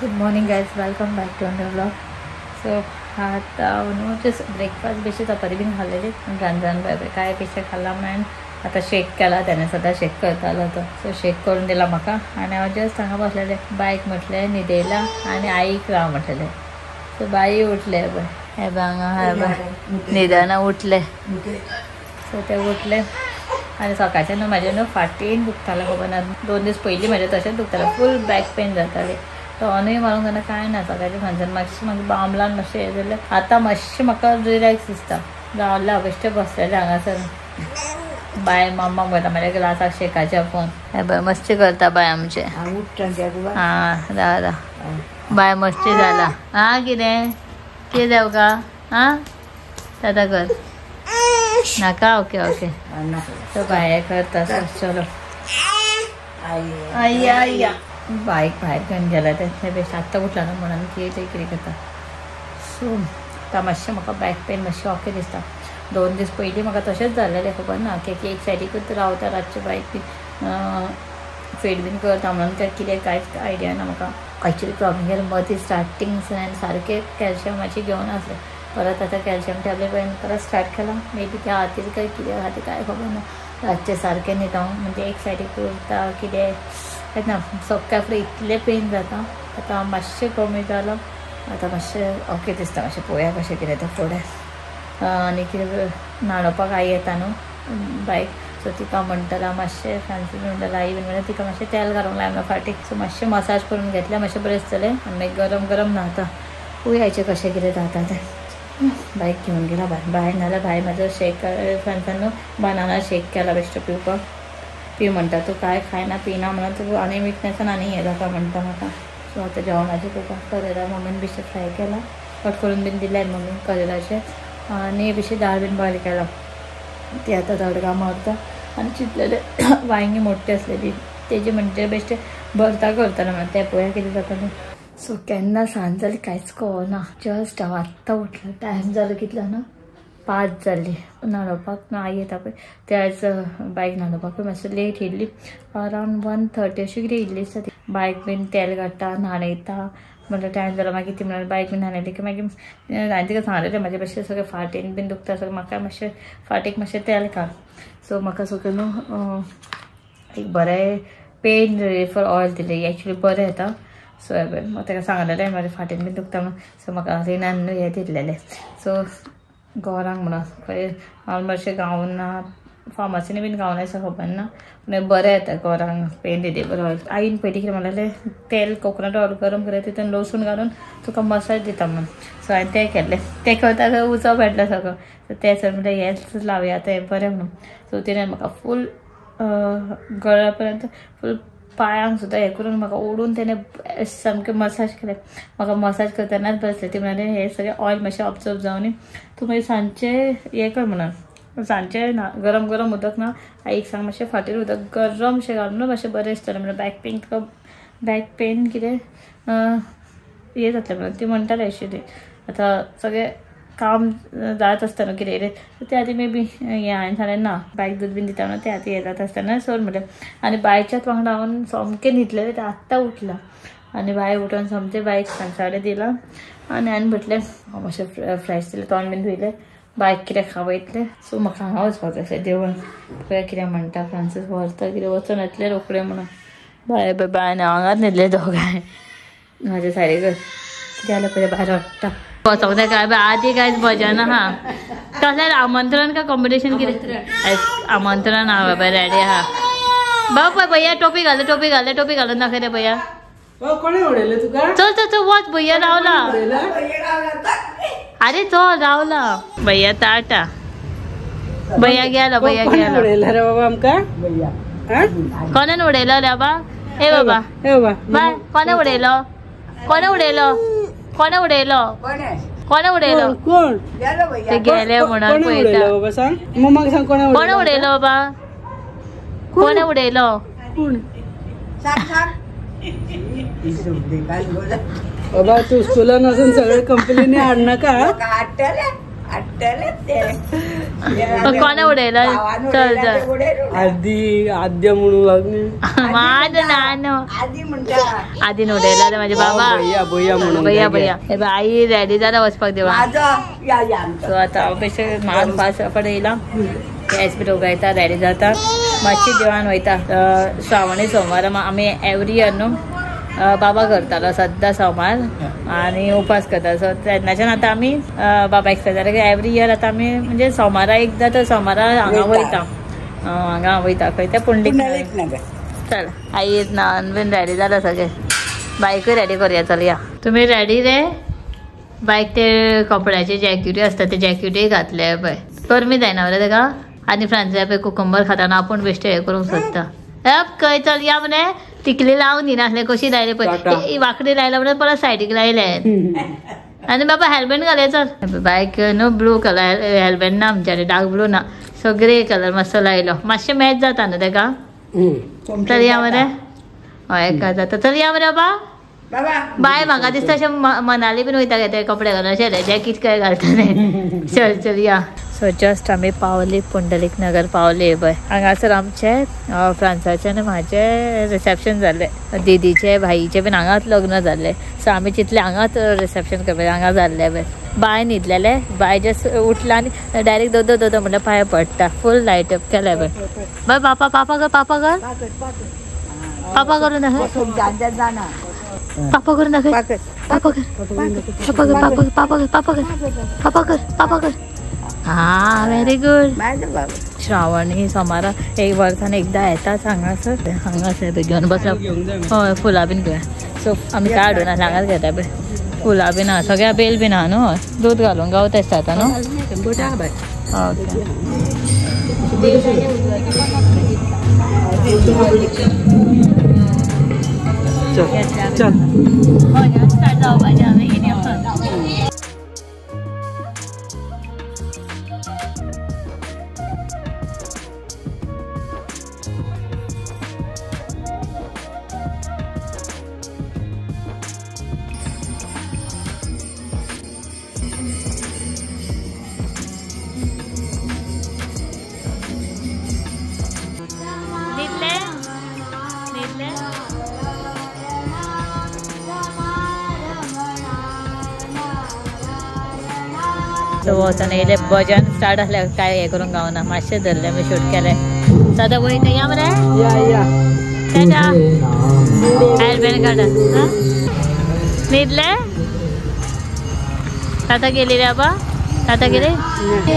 Good morning guys, welcome back to another vlog. So आता न्हू just breakfast बेश्टे चपाती बीन खाल्लेली, रांदन बाय काय बेश्टे खाल्ला म्हणून आता शेक केला त्याने, सदां शेक करतालो तो. सो शेक करून दिला म्हाका आनी हांव जस्ट हांगा बसलेलें. बायक म्हटलें न्हिदयला आनी आईक राव म्हटलेलें. सो बाई उठले पळय, हे पळय हांगा, हे पळय न्हिदना उठले. सो ते उठले आनी सकाळचें न्हू म्हाजें न्हू फाटीन दुखतालें, खबर ना. 2 दीस पयलीं म्हाजें तशेंच दुखतालें, फूल बॅक पेन जातालें. टॉनूय मारूंक जायना कांय ना. सकाळचें सांजच्यान मातशें म्हाका बामलान मातशें हें जालें, आतां मातशें म्हाका रिलॅक्स दिसता. रावला बेश्टें बसलेलें हांगासर. बाय मम्मा म्हणटा म्हाज्या ग्लासाक शेकाचें आपोवन. हे पळय मस्ती करता बाय आमचें. आं राव राव बाय मस्ती जाला. आं कितें कितें जावं का? आं ताता कर नाका. Okay okay. सो बाय करता. चलो आय्या आय्या. बायक भायर घेवन गेला तें बेश्टें आत्तां उठला न्हू म्हणून कितें तें कितें करता. सो आतां मातशें म्हाका बॅक पेन मातशें ओके दिसता. 2 दीस पयलीं म्हाका तशेंच जाल्लेलें, खबर ना. की एक सायडीकूच रावता रातचें बायक बीन फेड बीन करता म्हणून काय कितें कांयच आयडिया ना म्हाका. एक्चुली प्रॉब्लेम केलें मदीं स्टार्टींग सारकें कॅल्शियमाची घेवन आसलें, परत आतां कॅल्शियम टॅबलेट हांवें परत स्टार्ट केलां. मे बी त्या खातीर काय कितें खातीर काय खबर ना. रातचें सारकें न्हिदोंक म्हणजे एक सायडीक उरता कितें कांयच ना. सकाळ फुडें इतलें पेन जाता. आतां मातशें कमी जालां, आतां मातशें ओके दिसता. मातशें पळोवया कशें कितें तें फुडें. आनी कितें न्हाणोवपाक आई येता न्हू बायक, सो तिका म्हणटला मातशें फ्रांसीस म्हणटला आई बीन म्हणल्यार तिका मातशें तेल घालूंक लाय म्हणून फाटीक. सो मातशें मसाज करून घेतलें, मातशें बरें दिसतलें आनी मागीर गरम गरम न्हाता. पळोवया कशें कितें जाता तें. बायक घेवन गेला भायर भायर, नाजाल्यार भायर म्हाजो शेक फ्रांसान न्हू बनाना शेक केला बेश्टो पिवपाक. पी म्हणटा तूं कांय खायना पिना म्हणून तूं आनी विकनेसान आनी हें जाता म्हणटा म्हाका. सो आतां जेवणाचें करता. करेला मम्मीन बेश्टें फ्राय केला, कट करून बीन दिलें मम्मीन करेलाचें, आनी बेश्टें दाळ बीन बॉयल केला. ती आतां तडका मारता. आनी चिंतलेले वांयगी मोठी आसलेली तेजी म्हणजे बेश्टें भरता करतालें म्हणून तें पळोवया कितें जाता तें. सो केन्ना सांज जाली कांयच कळना. जस्ट हांव आत्तां उठलें. टायम जालो कितलो न्हू, 5 जाली. न्हाणोवपाक न्हू आई येता पळय ते आयज बायक न्हाणोवपाकूय मातशें लेट येयल्ली, अरावंड 1:30 अशी कितें येयल्ली दिसता ती. बायक बीन तेल काडटा न्हाणयता म्हणल्यार टायम जालो. मागीर ती म्हणल्यार बायक बीन न्हाणयली की मागीर हांवें तिका सांगलेलें म्हाजें मातशें सगळें फाटीन बीन दुखता, सगळें म्हाका मातशें फाटीक मातशें तेल काड. सो म्हाका सगळें न्हू एक बरें पेन रिलीफर ऑयल दिलें, एक्चुली बरें येता. सो म्हाका ताका सांगलेलें म्हाज्या फाटीन बीन दुखता म्हणून. सो म्हाका रिनान न्हू हें दिल्लेलें. सो गोरांक म्हणून खंय हांव मातशें गावना, फार्मासीनी बीन गावना अशें खबर ना, पूण बरें येता गोरांक पेन रिलीफर ऑयल. आईन पयलीं कितें म्हणलेलें, तेल कोकोनट ऑयल गरम करता तितून लसूण घालून तुका मसाज दिता म्हणून. सो हांवें तें केल्लें. तें करता थंय उजो पेटलो सगळो. सो तें सर म्हणलें हेंच लावया तें बरें म्हणून. सो तिणें म्हाका फूल गळ्या पर्यंत फूल पांयांक सुद्दां हें करून म्हाका ओडून तेणें सामकें मसाज केलें. म्हाका मसाज करतनाच बरें दिसलें. ती म्हणाली हें सगळें ऑयल मातशें ऑब्जर्व जावन तूं मागीर सांजचें हें कर म्हणून. सांजचें ना गरम गरम उदक ना आईक सांग मातशें फाटीर उदक गरमशें घालून मातशें बरें दिसतलें म्हणून. बॅक पेन तुका बॅक पेन कितें हें जातलें म्हणून ती म्हणटाली आशिल्ली. आतां सगळें काम जायत आसता न्हू कितें कितें ते आदी मे बी हें हांवें सांगलें ना बायक दूद बीन दिता म्हणून ते आदी हें जाता आसतना सोड म्हणलें. आनी बायच्याच वांगडा हांव सामकें न्हिदलेलें, तें आत्तां उठलां. आनी बाय उठून सामकें बायक सांजसाडे दिलां आनी हांवें म्हटलें हांव मातशें फ्रेश जालें, तोंड बीन धुयलें, बायक कितें खावयतलें. सो म्हाका हांगा वचपाक जाय आसलें देवळान. पळय कितें म्हणटा फ्रांसीस व्हरता कितें वचून येतलें रोखडें म्हणून. बाय बाय बाय हांगाच न्हिदलें दोगांय म्हाज्या सायडीक. कितें जालें पळय बाय रडटा. वचोंक जाय काय आदी कांयच भजन आहा. कसलें आमंत्रण काय कॉम्पिटिशन कितें? आमंत्रण आहा बाबा रेडी आहा. बाबा भैया टोपी घाल, टोपी घाल, टोपी घालून दाखय रे भैया. चल चल चल वच भैया रावला. अरे चल रावला भैया टाटा. भैया गेलो, भैया गेलो. कोणेन उडयलो रे बाबा? ए बाबा बाय, कोणें उडयलो? कोणें उडयलो? कोणें उडयलो? कोणें उडयलो? ते गेले म्हणून पळयता. कोणें उडयलो बाबा? कोणें उडयलो? बाबा तूं स्कुलान वचून सगळे कंप्लेनी हाडनाका. कोणा उडयला? चल चल आदी आद्य म्हणू लागली. माझं ना आदीन उडयला माझे बाबा. भैया म्हणून भैया भैया. आई रेडी जाला वचपाक देवा. सो आता हांव मान पास कडेन येयला, गॅस बी उगायता, रेडी जाता, मातशी देवान वयता. श्रावणी सोमवार आमी एवरी इयर न्हू बाबा करतालो सद्दां सोमार आनी उपास करता. सो तेन्नाच्यान आतां आमी बाबा एक्सपायर जाले एवरी इयर आतां आमी म्हणजे सोमारा एकदां तर सोमारा हांगा वयता, हांगा वयता खंय त्या पुंडलीक. चल आई न्हावन बीन रेडी जाला सगळें, बायकूय रेडी करुया. चल या. तुमी रेडी रे? बायक ते कपड्याचे जॅकेटूय आसता ते जॅकेटूय घातले पळय, गरमी जायना मरे तेका. आनी फ्रांसा पळय कुकुंबर खाताना आपूण बेश्टे हें करूंक सोदता. खंय चल या मरे. तिकली लावन दिनासले कशी लायले पळय, वांकडी लायला म्हणून परत सायडीक लायले. आनी बाबा हेल्मेट घाले. चल बायक न्हू ब्लू कलर हेल्मेट ना आमच्याकडे, डार्क ब्लू ना, सो ग्रे कलर मातसो लायलो, मातशें मॅच जाता न्हू तेका. चल या मरे. हय एका जाता. चल या मरे बाबा. बाय. म्हाका दिसता अशें मनाली बीन वयता ते कपडे घालून अशें जॅकेट काय घालता. चल चल या. सो जस्ट आमी पावली पुंडलीक नगर पावली पळय. हांगासर आमचे फ्रांसाचे आनी म्हाजें रिसेप्शन जालें, दिदीचे भाईचे बीन हांगाच लग्न जाल्लें. सो आमी चिंतलें हांगाच रिसेप्शन करपाचें, हांगा जाल्लें पळय. बाय न्हिदलेलें, बाय जस्ट उठला आनी डायरेक्ट दोदो दोदो म्हणल्यार पांय पडटा. फूल लायट अप केलें पळय. बाय पापा पापा कर, पापा कर, पापा करूं दाखय, पापा करून दाखय, पापा कर, पापा कर, पापा कर, पापा कर, पापा कर, पापा कर. हा व्हेरी गुड. श्रावणी सोमारा एक वर्सान एकदां येताच हांगासर. हांगासर घेवन बसला. हय फुलां बीन घेवया. सो आमी काय हाडून आसलें हांगाच घेता पळय. फुलां बीन आहा सगळ्या, बेल बीन आहा न्हू, दूद घालूंक गावता दिसता आतां न्हू. ओके. चल सो वचोन येयले भजन स्टार्ट आसलें काय हें करूंक गावना, मातशें धरलें आमी शूट केलें. सो आतां वयता या मरे. टाटा. हेल्मेट काडा. न्हिदले? ताता गेली रे बाबा, ताता गेली.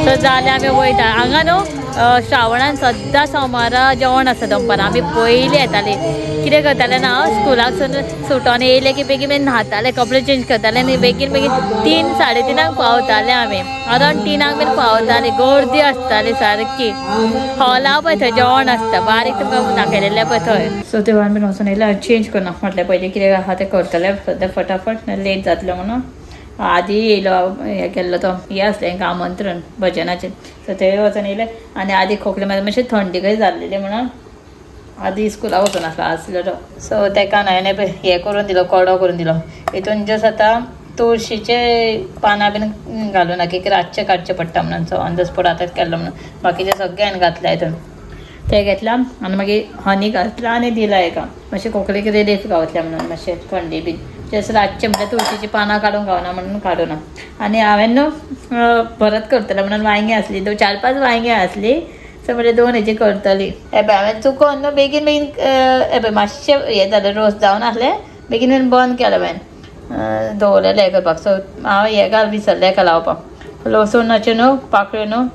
सो जालें आमी वयता. हांगा न्हू श्रावणान सद्दां सोमारा जेवण आसता दनपारां. आमी पयलीं येताली, कितें करताले ना, स्कुलाक सुटोन येयले की बेगीन बेगीन न्हाताले, कपडे चेंज करताले आनी बेगीन बेगीन 3 साडे 3 पावताले आमी. अरावंड 3 बीन पावताले. गर्दी आसताली सारकी. हॉला पळय थंय जेवण आसता बारीक, तुमकां दाखयलेलें पळय थंय. सो तेव्हा बीन वचून येयले, चेंज करना म्हटलें पयलीं कितें आहा तें करतलें सद्या फटाफट, लेट जातलें म्हणून. आदी येयलो हें केल्लो तो हें आसलें हेंकां आमंत्रण भजनाचें. सो थंय वचून येयले आनी आदी खोकले मागीर मातशें थंडी कशी जाल्लेली म्हणून आदी स्कुलाक वचून आसलो आसलो तो. सो तेका हांवें पळय हें करून दिलो, कडो करून दिलो. हितून जस्ट आतां तुळशीचे पानां बीन घालूं नाका, की रातचें काडचें पडटा म्हणून. सो ऑन the spot आतांच केल्लो म्हणून बाकीचें सगळें हांवें घातलां हितून. तें घेतलां आनी मागीर हनी घातलां आनी दिलां हेका, मातशें खोकलेक रिलीफ गावतलें म्हणून, मातशें थंडी बीन. जस्ट रातचें म्हणल्यार तुळशीचीं पानां काडूंक गावना म्हणून काडूना. आनी हांवें न्हू परत करतलें म्हणून वांयगीं आसली, 4-5 वांयगीं आसली. सो म्हणजे 2 हेजी करतली. हे पळय हांवें चुकोन न्हू बेगीन बेगीन हे पळय मातशें हें जालें, रोस जावन आसलें, बेगीन बेगीन बंद केलें हांवें, दवरलेलें हें करपाक. सो हांव हें घाल विसरलें हेका लावपाक. लसूणाच्यो न्हू पाकळ्यो न्हू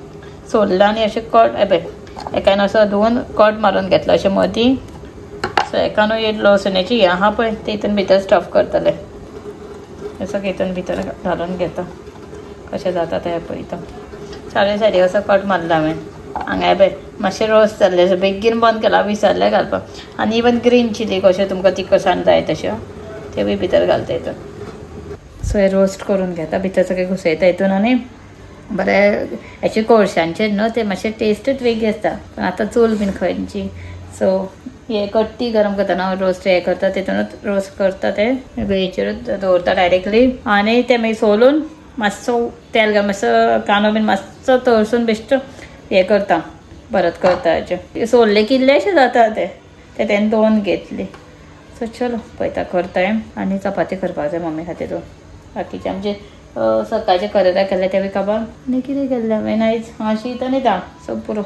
सोडलां आनी अशें कट हे पळय एकान असो धुवन कट मारून घेतलो अशें मदीं. सो एका न्हू लसुण्याची हें आहा पळय ते हितून भितर स्टफ करतले. हें सगळें हितून भितर घालून घेता, कशें जाता तें पळयता. चारूय सायडीक असो कट मारला हांवें. हांगा पळय मातशें रोस जाल्लें, सो बेगीन बंद केला, विसरलें घालपाक. आनी इवन ग्रीन चिली कश्यो तुमकां तिखसाण जाय तश्यो ते बी भितर घालता हितून. सो हें रोस्ट करून घेता, भितर सगळें घुसयता हितून आनी बरें हेचे कोळशांचेर न्हू ते मातशें टेस्टूच वेगळी आसता. पण आतां चूल बीन खंयची, सो हे कट्टी गरम करता न्हू रोस्ट हे करता तितूनच रोस्ट करता ते हेचेरूच दवरता डायरेक्टली. आनी ते मागीर सोलून मातसो तेल घाल, मातसो कांदो बीन मातसो तळसून बेश्टो हें करता, परत करता. हेचे सोल्ले किल्लेशे जाता ते ते तेणें 2 घेतली. सो चलो पळयता करताय. आनी चपाती करपाक जाय मम्मी खातीर. दोन बाकीचे आमचे सकाळचे करेला केल्ले ते बी काबार आनी कितें केल्लें हांवें आयज. हां, शीत आनी दाळ. सो पुरो.